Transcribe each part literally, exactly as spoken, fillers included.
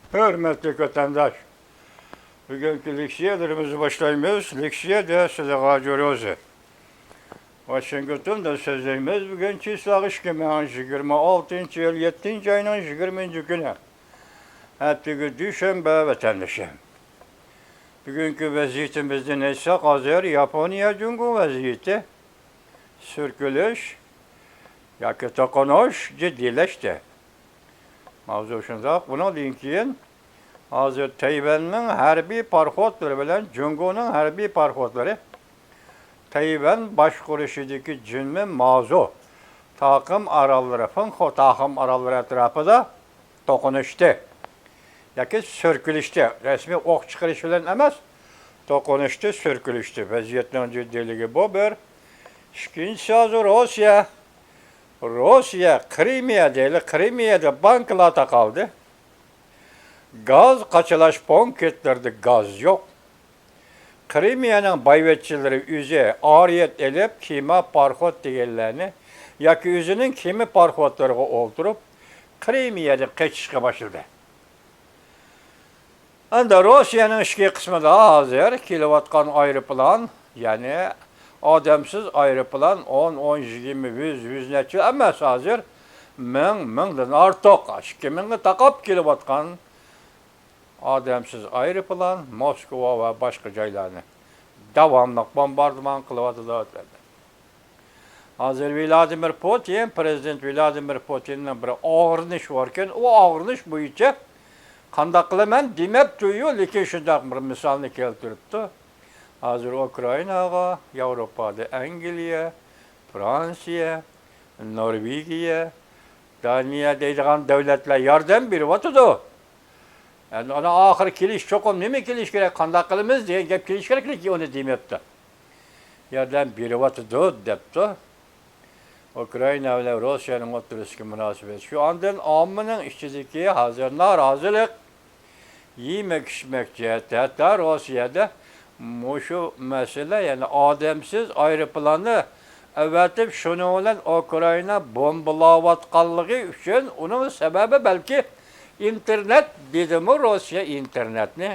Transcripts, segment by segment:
ھۆرمەتلىك ۋەتەنداش، بۈگۈنكى لېكسىيەلىرىمىزنى باشلايمىز. لېكسىيەدە سىلىغا جوروزى. ۋاشىنگتوندا سۆزلەيمىز. بۈگۈن چىسلاغ ئىككى مىڭ يىگىرمە ئالتىنچى يىل يەتتىنچى ئاينىڭ يىگىرمىنچى كۈنى. ھەپتىگە دۈشەنبە ۋەتەندىشىم. بۈگۈنكى ۋەزىيىتىمىزدىن ئېيتساق، ھازىر ياپونىيە جۇڭگو ۋەزىيىتى، سۈركىلىش ياكى توقۇنۇش جىددىيلەشتى. ماۋزۇ شۇنداق. بۇنىڭدىن كېيىن ھازىر تەيۋەننىڭ ھەربىي پاراخوتلىرى بىلەن جۇڭگونىڭ ھەربىي پاراخوتلىرى تەيۋەن باشقۇرۇشىدىكى جىنمى مازۇ تاقىم ئاراللىرى، فېڭخو تاقىم ئاراللىرى ئەتراپىدا توقۇنۇشتى ياكى سۈركىلىشتى. رەسمىي ئوق چىقىرىش بىلەن ئەمەس، توقۇنۇشتى، سۈركىلىشتى. ۋەزىيەتنىڭ جىددىيلىكى بۇ بىر. ئىككىنچىسى، ھازىر روسىيە، روسىيە قىرىمىيە دەيلى، قىرىمىيەدە بانكىلار تاقالدى. گاز قاچىلاش پونكىتلىرىدا گاز يوق. قىرىمىيەنىڭ بايۋەچچىلىرى ئۆزى ئاريەت ئېلىپ، كېمە، پاراخوت دېگەنلەرنى ياكى ئۆزىنىڭ كېمە پاراخوتلىرىغا ئولتۇرۇپ، قىرىمىيەدىن قېچىشقا باشلىدى. ئەمدى روسىيەنىڭ ئىچكى قىسمىدا ھازىر كېلىۋاتقان ئايروپىلان، يەنى ئادەمسىز ئايروپىلان ئون، ئون، يىگىرمە، يۈز، يۈز نەچچە ئەمەس، ھازىر مىڭ، مىڭدىن ئارتۇق، ئىككى مىڭغا تاقاپ كېلىۋاتقان ئادەمسىز ئايروپىلان موسكۋا ۋە باشقا جايلارنى داۋاملىق بومباردىمان قىلىۋاتىدۇ. ھازىر ۋلادىمىر پۇتىن، پىرېزىدېنت ۋلادىمىر پۇتىننىڭ بىر ئاغرىنىشى باركەن، ئۇ ئاغرىنىش بويىچە قانداق قىلىمەن دېمەپتۇ-يۇ، لېكىن شۇنداق بىر مىسالنى كەلتۈرۈپتۇ. ھازىر ئۇكرائىناغا ياۋروپادا ئەنگلىيە، فرانسىيە، نورۋېگىيە، دانىيە دەيدىغان دۆلەتلەر ياردەم بېرىۋاتىدۇ. ئەمدى ئانا ئاخىرى كېلىش، چوقۇم نېمە كېلىش كېرەك، قانداق قىلىمىز دېگەن گەپ كېلىش كېرەك، لېكىن ئۇنى دېمەپتۇ. ياردەم بېرىۋاتىدۇ دەپتۇ. ئۇكرائىنا بىلەن روسىيەنىڭ ئوتتۇرىسىدىكى مۇناسىۋەت شۇ. ئاندىن ئاممىنىڭ ئىچىدىكى ھازىر نارازىلىق، يېمەك-ئىچمەك جەھەتتە ھەتتا روسىيەدە مۇشۇ مەسىلە، يەنى ئادەمسىز ئايروپىلاننى ئەۋەتىپ، شۇنىڭ بىلەن ئۇكرائىنا بومبىلاۋاتقانلىقى ئۈچۈن، ئۇنىڭ سەۋەبى بەلكى ئىنتېرنېت دېدىمۇ روسىيە ئىنتېرنېتنى؟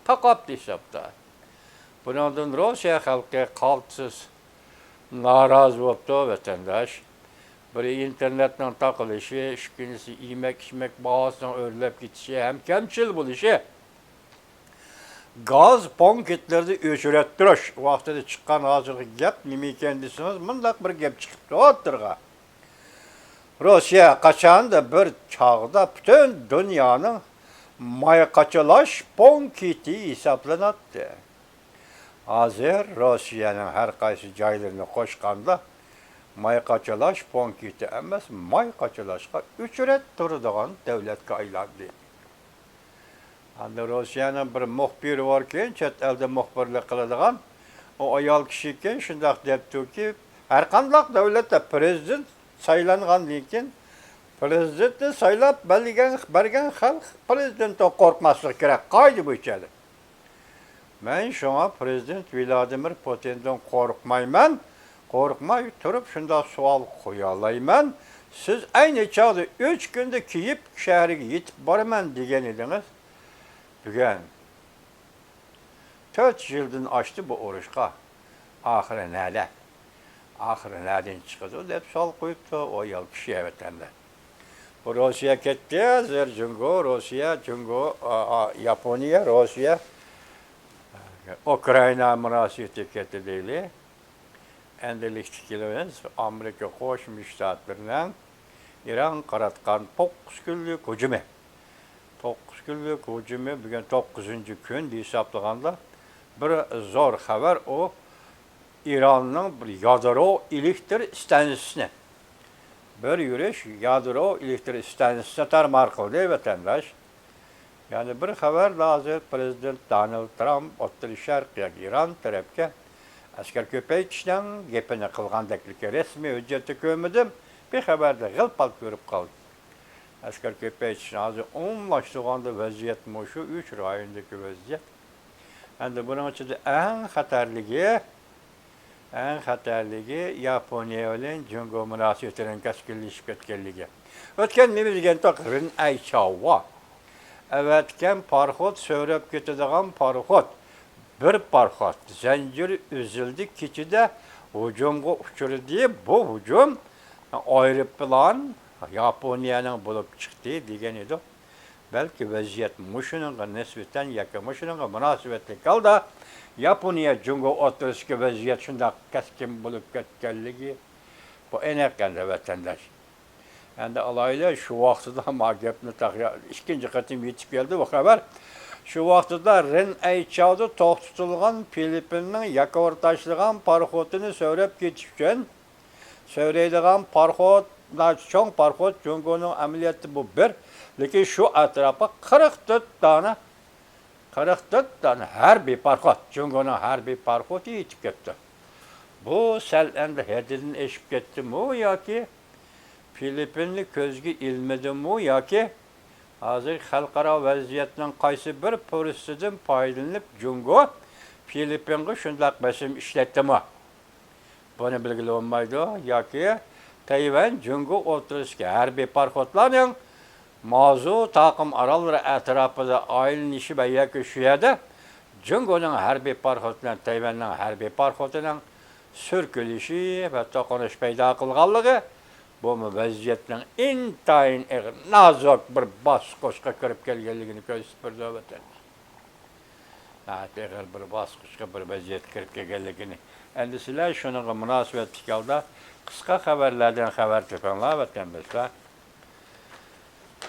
تاقاپتۇ ھېسابتا. بۇنىڭدىن روسىيە خەلقى قالتىس نارازى بوپتۇ، ۋەتەنداش. بىرى ئىنتېرنېتنىڭ تاقىلىشى، ئىككىنچىسى يېمەك-ئىچمەك باھاسىنىڭ ئۆرلەپ كېتىشى ھەم كەمچىل بولۇشى. گاز پونكىتلىرىدا ئۆچۈرەتتۈرۈش ۋاقتىدا چىققان ھازىرقى گەپ نېمە ئىكەن دېسىڭىز، مۇنداق بىر گەپ چىقىپتۇ ئوتتۇرىغا. روسىيە قاچاندا بىر چاغدا پۈتۈن دۇنيانىڭ ماي قاچىلاش پونكىتى ھېسابلىناتتى. ھازىر روسىيەنىڭ ھەر قايسى جايلىرىنى قوشقاندا، ماي قاچىلاش پونكىتى ئەمەس، ماي قاچىلاشقا ئۆچۈرەتتۈرىدىغان دۆلەتكە ئايلاندى. ئەمدى روسىيەنىڭ بىر مۇخبىرى باركەن، چەت ئەلدە مۇخبىرلىق قىلىدىغان. ئۇ ئايال كىشىكەن، شۇنداق دەپتۇكى، ھەرقانداق دۆلەتتە پىرېزىدېنت سايلانغاندىن كېيىن، پىرېزىدېنتنى سايلاپ بەلگەن، بەرگەن خەلق پىرېزىدېنتتىن قورقماسلىقى كېرەك، قائىدە بويىچە. مەن شۇڭا پىرېزىدېنت ۋلادىمىر پۇتىندىن قورقمايمەن، قورقماي تۇرۇپ شۇنداق سوئال قويالايمەن، سىز ئەينى چاغدا ئۈچ كۈندە كىيىپ شەھىرىگە يېتىپ بارىمەن دېگەن ئىدىڭىز. بۈگۈن تۆت يىلدىن ئاشتى بۇ ئۇرۇشقا. ئاخىرى نەدە؟ ئاخىرى نەدىن چىقىدۇ دەپ سوئال قويۇپتۇ ئۇ ئايال كىشى ۋەتەندە. بۇ روسىيە كەتتى، ھازىر جۇڭگو، روسىيە، جۇڭگو، ئا، ئا، ياپونىيە، روسىيە، ئۇكرائىنا مۇناسىۋىتى كەتتى دەيلى. ئەمدىلىكتىكىلىرىمىز ئامېرىكا قوشما شتاتلىرىنىڭ ئىرانغا قاراتقان توققۇز كۈنلۈك ھۇجۇمى. توققۇز كۈنلۈك ھۇجۇمى، بۈگۈن توققۇزىنچى كۈن ھېسابلىغاندا، بىر زور خەۋەر ئۇ، ئىراننىڭ بىر يادرو ئېلېكتر ئىستانسىسىنى، بىر يۈرۈش يادرو ئېلېكتر ئىستانسىسىنى تارمار قىلدى، ۋەتەنداش. يەنە بىر خەۋەردە ھازىر پىرېزىدېنت دونالد ترامپ ئوتتۇرا شەرق ياكى ئىران تەرەپكە ئەسكەر كۆپەيتىشنىڭ گېپىنى قىلغاندەكلىكى رەسمىي ھۆججەتتە كۆرمىدىم. بىر خەۋەردە غىل-پال كۆرۈپ قالدىم. ئەسكەر كۆپەيتىشنى ھازىر ئومۇملاشتۇرغاندا ۋەزىيەت مۇشۇ ئۈچ رايوندىكى ۋەزىيەت. ئەمدى بۇنىڭ ئىچىدە ئەڭ خەتەرلىكى، ئەڭ خەتەرلىكى ياپونىيە بىلەن جۇڭگو مۇناسىۋىتىنىڭ كەسكىنلىشىپ كەتكەنلىكى. ئۆتكەن نېمە دېگەنتۇق رېن ئەيچاۋ، ئەۋەتكەن پاراخوت، سۆرەپ كېتىدىغان پاراخوت. بىر پاراخوت زەنجىرى ئۈزۈلدى، كېچىدە ھۇجۇمغا ئۇچرىدى. بۇ ھۇجۇم ئايروپىلان ياپونىيەنىڭ بولۇپ چىقتى دېگەن ئىدۇق. بەلكى ۋەزىيەت مۇشۇنىڭغا نىسبەتەن ياكى مۇشۇنىڭغا مۇناسىۋەتلىك ھالدا ياپونىيە جۇڭگو ئوتتۇرىسىدىكى ۋەزىيەت شۇنداق كەسكىن بولۇپ كەتكەنلىكى بۇ ئېنىق ئەمدى ۋەتەنداش. ئەمدى ئالايلى شۇ ۋاقتىدا ما گەپنى تاق-، ئىككىنچى قېتىم يېتىپ كەلدى بۇ خەۋەر. شۇ ۋاقتىدا رېن ئەيچاۋدا توختىتىلغان فىلىپپىننىڭ ياكاۋۇر تاشلىغان پاراخوتىنى سۆرەپ كېتىش ئۈچۈن سۆرەيدىغان پاراخوت، چوڭ پاراخوت جۇڭگونىڭ ئەمەلىيەتتە بۇ بىر، لېكىن شۇ ئەتراپقا قىرىق تۆت دانە، قىرىق تۆت دانە ھەربىي پاراخوت، جۇڭگونىڭ ھەربىي پاراخوتى يېتىپ كەپتۇ. بۇ سەل ئەمدى ھەددىدىن ئېشىپ كەتتىمۇ ياكى فىلىپپىننى كۆزگە ئىلمىدىمۇ ياكى ھازىر خەلقئارا ۋەزىيەتنىڭ قايسى بىر پۇرسىتىدىن پايدىلىنىپ جۇڭگو فىلىپپىنغا شۇنداق بېسىم ئىشلەتتىمۇ؟ بۇنى بىلگىلى بولمايدۇ. ياكى تەيۋەن جۇڭگو ئوتتۇرىسىدىكى ھەربىي پاراخوتلارنىڭ مازۇ تاقىم ئاراللىرى ئەتراپىدا ئايلىنىشى ۋە ياكى شۇ يەردە جۇڭگونىڭ ھەربىي پاراخوتى بىلەن تەيۋەننىڭ ھەربىي پاراخوتىنىڭ سۈركىلىشى ۋە توقۇنۇش پەيدا قىلغانلىقى، بۇمۇ ۋەزىيەتنىڭ ئىنتايىن ئېغىر، نازۇك بىر باسقۇچقا كىرىپ كەلگەنلىكىنى كۆرسىتىپ بېرىدۇ ۋەتەنداش. ناھايىتى ئېغىر بىر باسقۇچقا، بىر ۋەزىيەتكە كىرىپ كەلگەنلىكىنى. ئەمدى سىلەر شۇنىڭغا مۇناسىۋەتلىك ھالدا قىسقا خەۋەرلەردىن خەۋەر تېپىڭلار، ۋەتەنداشلار.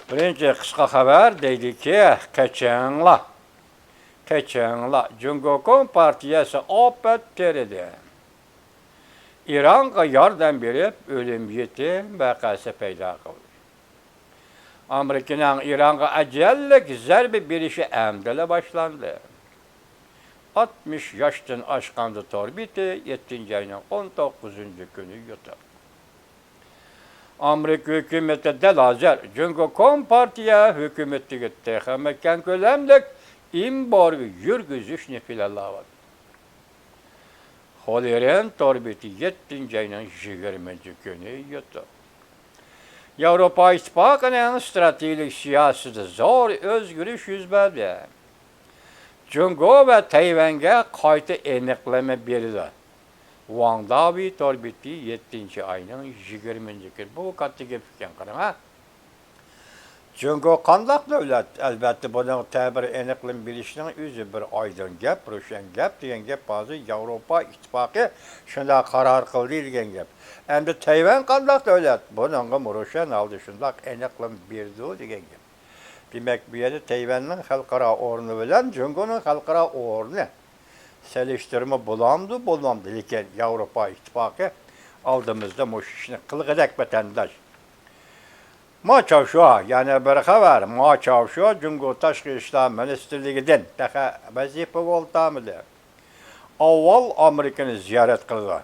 بىرىنچى قىسقا خەۋەر دەيدىكى، قېچىڭلار، قېچىڭلار، جۇڭگو كومپارتىيەسى ئاپەت تېرىدى. ئىرانغا ياردەم بېرىپ، ئۆلۈم يېتىم ۋەقەسى پەيدا قىلدى. ئامېرىكىنىڭ ئىرانغا ئەجەللىك زەربە بېرىشى ئەمدىلا باشلاندى. ئاتمىش ياشتىن ئاشقاندا تور بېتى يەتتىنچى ئاينىڭ ئون توققۇزىنچى كۈنى يوتاپ. ئامېرىكا ھۆكۈمىتى دەل ھازىر جۇڭگو كومپارتىيە ھۆكۈمىتىگە تېخىمۇ كەڭ كۆلەملىك ئېمبارگو يۈرگۈزۈشنى پىلانلاۋاتىدۇ. خولېرىن تور بېتى يەتتىنچى ئاينىڭ يىگىرمىنچى كۈنى يوتاپ. ياۋروپا ئىتتىپاقىنىڭ ئىستراتېگىيەلىك سىياسىتىدە زور ئۆزگىرىش يۈز بەردى. جۇڭگو ۋە تەيۋەنگە قايتا ئېنىقلىما بېرىدۇ. ۋاڭ داۋېي تور بېتى يەتتىنچى ئاينىڭ يىگىرمىنچى كۈنى. بۇ كاتتا گەپ ئىكەن، قاراڭ ھە. جۇڭگو قانداق دۆلەت؟ ئەلۋەتتە، بۇنىڭ تەبىر ئېنىقلىما بېرىشنىڭ ئۆزى بىر ئايدىڭ گەپ، روشەن گەپ دېگەن گەپ ھازىر ياۋروپا ئىتتىپاقى شۇنداق قارار قىلدى دېگەن گەپ. ئەمدى تەيۋەن قانداق دۆلەت؟ بۇنىڭغىمۇ روشەن ھالدا شۇنداق ئېنىقلىما بېرىدۇ دېگەن گەپ. دېمەك، بۇ يەردە تەيۋەننىڭ خەلقئارا ئورنى بىلەن جۇڭگونىڭ خەلقئارا ئورنى سېلىشتۇرما بولامدۇ، بولمامدۇ؟ لېكىن ياۋروپا ئىتتىپاقى ئالدىمىزدا مۇشۇ ئىشنى قىلغۇدەك ۋەتەنداش. ما چاۋشيۇ، يەنە بىر خەۋەر. ما چاۋشيۇ جۇڭگو تاشقى ئىشلار مىنىستىرلىكىدىن تېخى ۋەزىپىگە ئولتۇرمىدى. ئاۋۋال ئامېرىكىنى زىيارەت قىلىدۇ.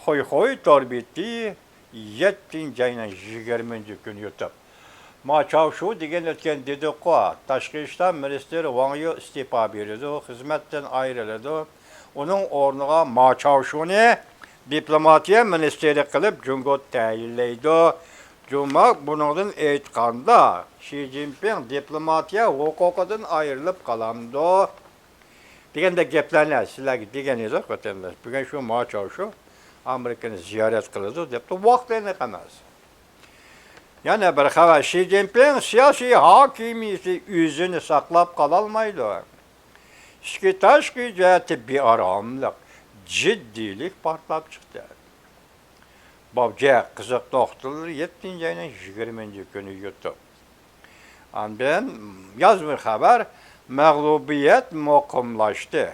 خوي خوي تور بېتى يەتتىنچى ئاينىڭ يىگىرمىنچى كۈنى يوتاپ. ما چاۋشيۇ دېگەن ئۆتكەن دېدۇققۇ، تاشقى ئىشلار مىنىستىرى ۋاڭ يى ئىستېپا بېرىدۇ، خىزمەتتىن ئايرىلىدۇ. ئۇنىڭ ئورنىغا ما چاۋشيۇنى دىپلوماتىيە مىنىستىرى قىلىپ جۇڭگو تەيىنلەيدۇ. جۇما بۇنىڭدىن ئېيتقاندا، شى جىنپىڭ دىپلوماتىيە ھوقۇقىدىن ئايرىلىپ قالامدۇ؟ دېگەندەك گەپلەرنى سىلەرگە دېگەن ئىدۇق، ۋەتەنداش. بۈگۈن شۇ ما چاۋشيۇ ئامېرىكىنى زىيارەت قىلىدۇ دەپتۇ. ۋاقتى ئېنىق ئەمەس. يەنە بىر خەۋەر، شى جىنپىڭ سىياسىي ھاكىمىيىتى ئۆزىنى ساقلاپ قالالمايدۇ. ئىچكى تاشقى جەھەتتە بىئاراملىق، جىددىيلىك پارتلاپ چىقتى. بابجيە قىزىق نۇقتىلىرى يەتتىنچى ئاينىڭ يىگىرمىنچى كۈنى يوتاپ. ئاندىن يازما خەۋەر، مەغلۇبىيەت مۇقىملاشتى.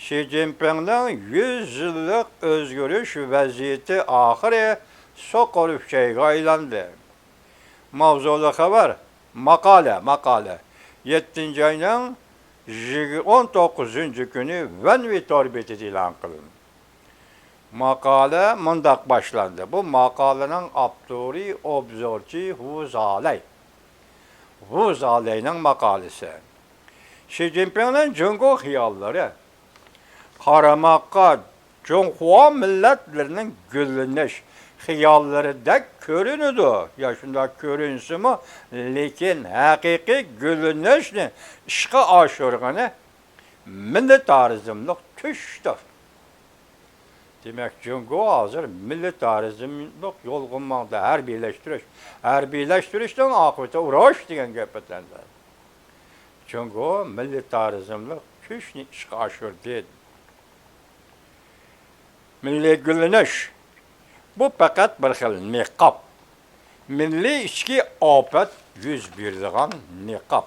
شى جىنپىڭنىڭ يۈز يىللىق ئۆزگىرىش ۋەزىيىتى ئاخىرى سوقۇر ئۈچەيگە ئايلاندى. ماۋزۇلۇق خەۋەر، ماقالە، ماقالە. يەتتىنچى ئاينىڭ يىگىر-، ئون توققۇزىنچى كۈنى ۋەنۋى تور بېتىدە ئېلان قىلىندى. ماقالە مۇنداق باشلاندى. بۇ ماقالىنىڭ ئاپتورى، ئوبزورچى ۋۇ زالەي. ۋۇ زالەينىڭ ماقالىسى. شى جىنپىڭنىڭ جۇڭگو خىياللىرى. قارىماققا جۇڭخۇا مىللەتلىرىنىڭ گۈللىنىش، خىياللىرىدەك كۆرۈنىدۇ. يا شۇنداق كۆرۈنسىمۇ، لېكىن ھەقىقىي گۈللىنىشنى ئىشقا ئاشۇرغىنى مىللىتارىزملىق كۈچتۇر. دېمەك، جۇڭگو ھازىر مىللىتارىزملىق يولغا ماڭدى. ھەربىيلەشتۈرۈش، ھەربىيلەشتۈرۈشنىڭ ئاقىۋىتى ئۇرۇش دېگەن گەپ ئەمەس. جۇڭگو مىللىتارىزملىق كۈچنى ئىشقا ئاشۇردى. مىللىي گۈللىنىش، بۇ پەقەت بىر خىل نىقاب. مىللىي ئىچكى ئاپەت يۈز بېرىدىغان نىقاب.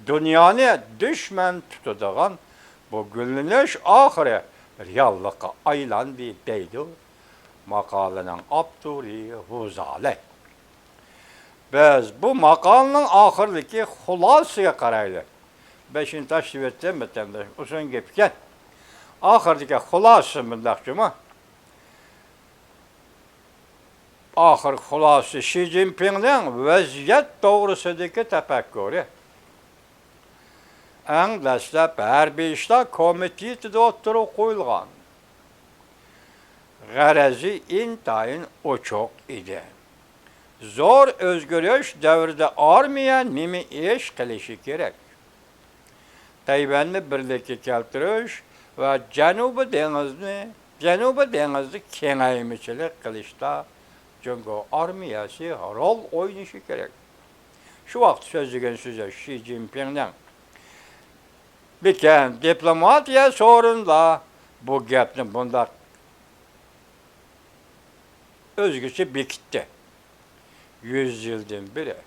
دۇنيانى دۈشمەن تۇتىدىغان بۇ گۈللىنىش ئاخىرى رېئاللىققا ئايلاندى، دەيدۇ ماقالىنىڭ ئاپتورى ۋۇزالەي. بىز بۇ ماقالىنىڭ ئاخىرىدىكى خۇلاسىسىگە قارايلى. بەشىنچى تاشلىۋەتتىم، ۋەتەنداش، ئۇزۇن گەپ ئىكەن. ئاخىرىدىكى خۇلاسىسى مۇنداق جۇمۇ. ئاخىرقى خۇلاسىسى شى جىنپىڭنىڭ ۋەزىيەت توغرىسىدىكى تەپەككۇرى. ئەڭ دەسلەپ ھەربىي ئىشلار كومىتېتىدا ئوتتۇرىغا قويۇلغان غەرىزى ئىنتايىن ئوچۇق ئىدى. زور ئۆزگىرىش دەۋرىدە ئارمىيە نېمە ئىش قىلىشى كېرەك؟ تەيۋەننى بىرلىككە كەلتۈرۈش ۋە جەنۇبىي دېڭىزنى، جەنۇبىي دېڭىزدا كېڭەيمىچىلىك قىلىشتا جۇڭگو ئارمىيەسى رول ئوينىشى كېرەك. شۇ ۋاقىتتا سۆزلىگەن سۆزى شى جىنپىڭنىڭ. لېكىن دىپلوماتىيە سورۇندا بۇ گەپنى بۇنداق ئۆزگىچە بېكىتتى. يۈز يىلدىن بېرى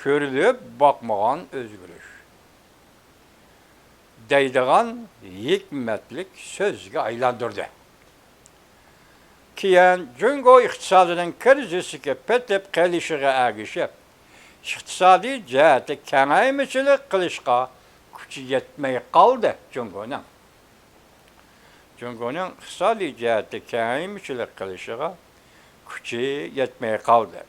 كۆرۈلۈپ باقمىغان ئۆزگىرىش دەيدىغان ھېكمەتلىك سۆزگە ئايلاندۇردى. كېيىن جۇڭگو ئىقتىسادىنىڭ كىرىزىسكە پېتىپ قېلىشىغا ئەگىشىپ، ئىقتىسادىي جەھەتتە كېڭەيمىچىلىك قىلىشقا كۈچى يەتمەي قالدى جۇڭگونىڭ. جۇڭگونىڭ ئىقتىسادىي جەھەتتە كېڭەيمىچىلىك قىلىشىغا كۈچى يەتمەي قالدى.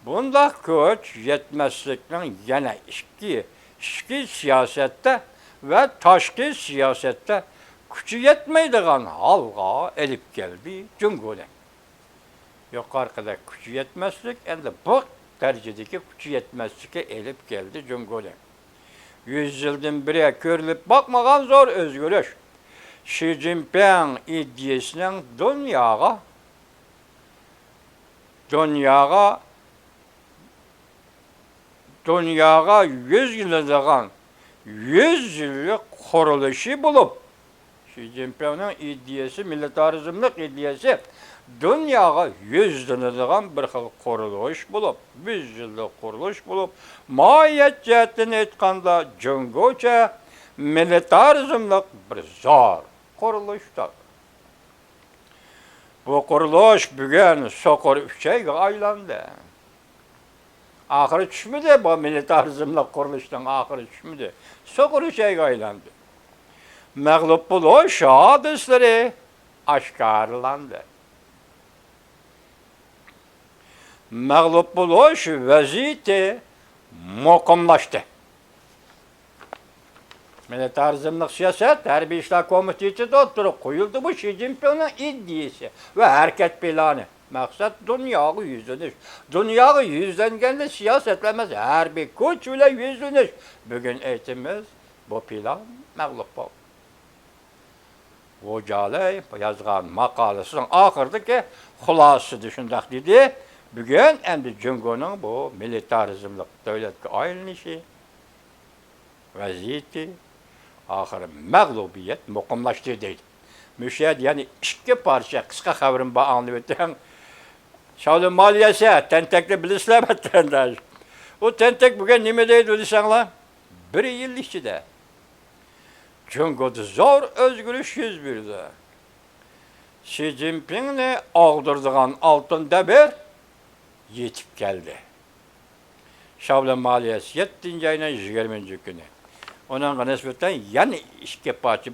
بۇنداق كۈچ يەتمەسلىكنىڭ يەنە ئىككى، ئىچكى سىياسەتتە ۋە تاشقى سىياسەتتە كۈچى يەتمەيدىغان ھالغا ئېلىپ كەلدى جۇڭگونى. يۇقىرىقىدەك كۈچى يەتمەسلىك ئەمدى بۇ دەرىجىدىكى كۈچى يەتمەسلىككە ئېلىپ كەلدى جۇڭگونى. يۈز يىلدىن بېرى كۆرۈلۈپ باقمىغان زور ئۆزگىرىش. شى جىنپىڭ ئىدىيىسىنىڭ دۇنياغا، دۇنياغا، دۇنياغا يۈزلىنىدىغان يۈز يىللىق قۇرۇلۇشى بولۇپ، شى جىنپىڭنىڭ ئىدىيەسى، مىللىتارىزملىق ئىدىيەسى دۇنياغا يۈزلىنىدىغان بىر خىل قۇرۇلۇش بولۇپ، يۈز يىللىق قۇرۇلۇش بولۇپ، ماھىيەت جەھەتتىن ئېيتقاندا، جۇڭگوچە مىللىتارىزملىق بىر زور قۇرۇلۇشتۇر. بۇ قۇرۇلۇش بۈگۈن سوقۇر ئۈچەيگە ئايلاندى. ئاخىرى چۈشمىدى، بۇ مىللىتارىزملىق قۇرۇلۇشنىڭ ئاخىرى چۈشمىدى. سوقۇر ئۈچەيگە ئايلاندى. مەغلۇپ بولۇش ھادىسىلىرى ئاشكارىلاندى. مەغلۇپ بولۇش ۋەزىيىتى مۇقىملاشتى. مىللىتارىزملىق سىياسەت ھەربىي ئىشلار كومىتېتىدا ئوتتۇرىغا قويۇلدى. بۇ شى جىنپىڭنىڭ ئىدىيىسى ۋە ھەرىكەت پىلانى. مەقسەت دۇنياغا يۈزلىنىش. دۇنياغا يۈزلەنگەندە سىياسەتلا ئەمەس، ھەربىي كۈچ بىلەن يۈزلىنىش. بۈگۈن ئېيتىمىز، بۇ پىلان مەغلۇپ بولدى. ۋۇ جالەي يازغان ماقالىسىنىڭ ئاخىرىدىكى خۇلاسىسىدە شۇنداق دېدى، بۈگۈن ئەمدى جۇڭگونىڭ بۇ مىلىتارىزملىق دۆلەتكە ئايلىنىشى ۋەزىيىتى ئاخىرى مەغلۇبىيەت مۇقىملاشتى دەيدۇ. مۇشۇ يەردە يەنە ئىككى پارچە قىسقا خەۋىرىم بار، ئاڭلىۋېتىڭ. شاۋلىن مالىيەسى، تەنتەكنى بىلىسىلەر، ۋەتەنداش. ئۇ تەنتەك بۈگۈن نېمە دەيدۇ دېسەڭلار؟ بىر يىل ئىچىدە جۇڭگودا زور ئۆزگىرىش يۈز بېرىدۇ. شى جىنپىڭنى ئاغدۇرىدىغان ئالتۇن دەۋر يېتىپ كەلدى. شاۋلىن مالىيەسى، يەتتىنچى ئاينىڭ يىگىرمىنچى كۈنى. ئۇنىڭغا نىسبەتەن يەنە ئىككى پارچە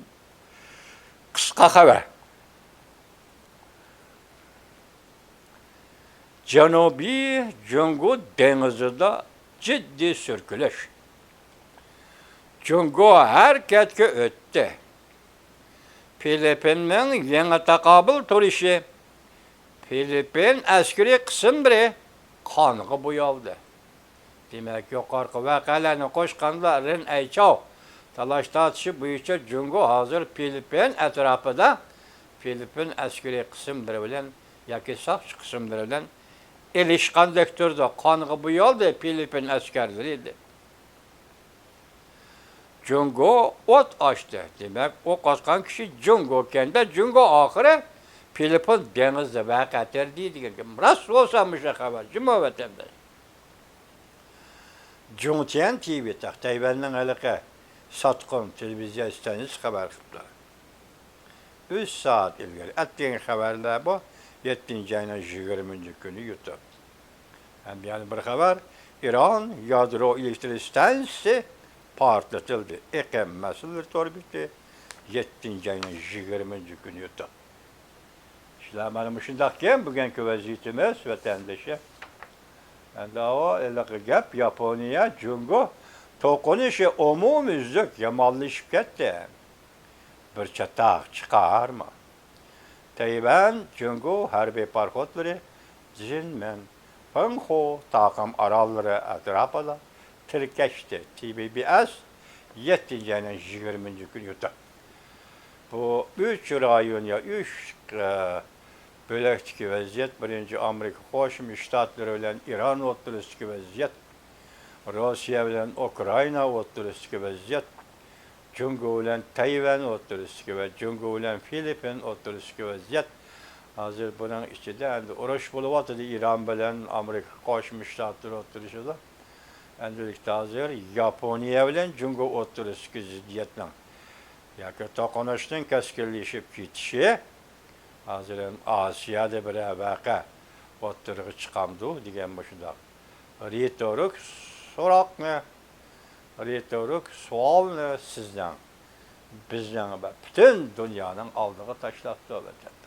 قىسقا خەۋەر. جەنۇبىي جۇڭگو دېڭىزىدا جىددىي سۈركىلىش. جۇڭگو ھەرىكەتكە ئۆتتى. فىلىپپىننىڭ يېڭى تاقابىل تۇرۇشى فىلىپپىن ئەسكىرىي قىسىملىرى قانغا بويالدى. دېمەك، يۇقىرىقى ۋەقەلەرنى قوشقاندا، رېن ئەيچاۋ تالاش-تارتىشى بويىچە جۇڭگو ھازىر فىلىپپىن ئەتراپىدا فىلىپپىن ئەسكىرىي قىسىملىرى بىلەن ياكى ساقچى قىسىملىرى بىلەن ئېلىشقاندەك تۇرىدۇ. قانغا بويالدى فىلىپپىن ئەسكەرلىرى، دېدى. جۇڭگو ئوت ئاچتى. دېمەك، ئوق ئاتقان كىشى جۇڭگوكەن-دە، جۇڭگو ئاخىرى فىلىپپىن دېڭىزىدا ۋەقە تېرىدى دېگەن گەپ. راست بولسا مۇشۇ خەۋەر، جۇمۇ ۋەتەنداش. جۇڭتيەن تىۋى، تەيۋەننىڭ ھېلىقى ساتقىن تېلېۋىزىيە ئىستانسىسى خەۋەر قىپتۇ. ئۈچ سائەت ئىلگىرى. ئەتىگەنكى خەۋەرلەر بۇ، يەتتىنچى ئاينىڭ يىگىرمىنچى كۈنى يۇتۇپ. ھەم يەنە بىر خەۋەر، ئىران يادرو ئېلېكتر ئىستانسىسى پارتلىتىلدى. ئېقىم مەسىلىلىرى تور بېتى، يەتتىنچى ئاينىڭ يىگىرمىنچى كۈنى يۇتۇپ. ئىشلار مانا مۇشۇنداقكەن، بۈگۈنكى ۋەزىيىتىمىز، ۋەتەندىشى. ئەمدى ئاۋۇ ھېلىقى گەپ، ياپونىيە، جۇڭگو توقۇنۇشى ئومۇميۈزلۈك يامانلىشىپ كەتتى. بىر چاتاق چىقارما. تەيۋەن، جۇڭگو ھەربىي پاراخوتلىرى جىنمېن، پېڭخۇ تاقىم ئاراللىرى ئەتراپىدا تىركەشتى. تى بى بى ئەس، يەتتىنچى ئاينىڭ يىگىرمىنچى كۈنى يۇتۇپ. بۇ ئۈچ رايون يا ئۈچ، ئە، بۆلەكتىكى ۋەزىيەت، بىرىنچى، ئامېرىكا قوشما شتاتلىرى بىلەن ئىران ئوتتۇرىسىدىكى ۋەزىيەت، روسىيە بىلەن ئۇكرائىنا ئوتتۇرىسىدىكى ۋەزىيەت، جۇڭگو بىلەن تەيۋەن ئوتتۇرىسىدىكى ۋە جۇڭگو بىلەن فىلىپپىن ئوتتۇرىسىدىكى ۋەزىيەت. ھازىر بۇنىڭ ئىچىدە ئەمدى ئۇرۇش بولۇۋاتىدۇ ئىران بىلەن ئامېرىكا قوشما شتاتلىرى ئوتتۇرىسىدا. ئەمدىلىكتە ھازىر ياپونىيە بىلەن جۇڭگو ئوتتۇرىسىدىكى زىددىيەتنىڭ ياكى توقۇنۇشنىڭ كەسكىنلىشىپ كېتىشى، ھازىر ھەم ئاسىيادا بىرەر ۋەقە ئوتتۇرىغا چىقامدۇ دېگەن مۇشۇنداق رېتورىك سوراقنى، رېتورىك سوئالنى سىزنىڭ، بىزنىڭ ۋە پۈتۈن دۇنيانىڭ ئالدىغا تاشلاپتۇ، ۋەتەنداش.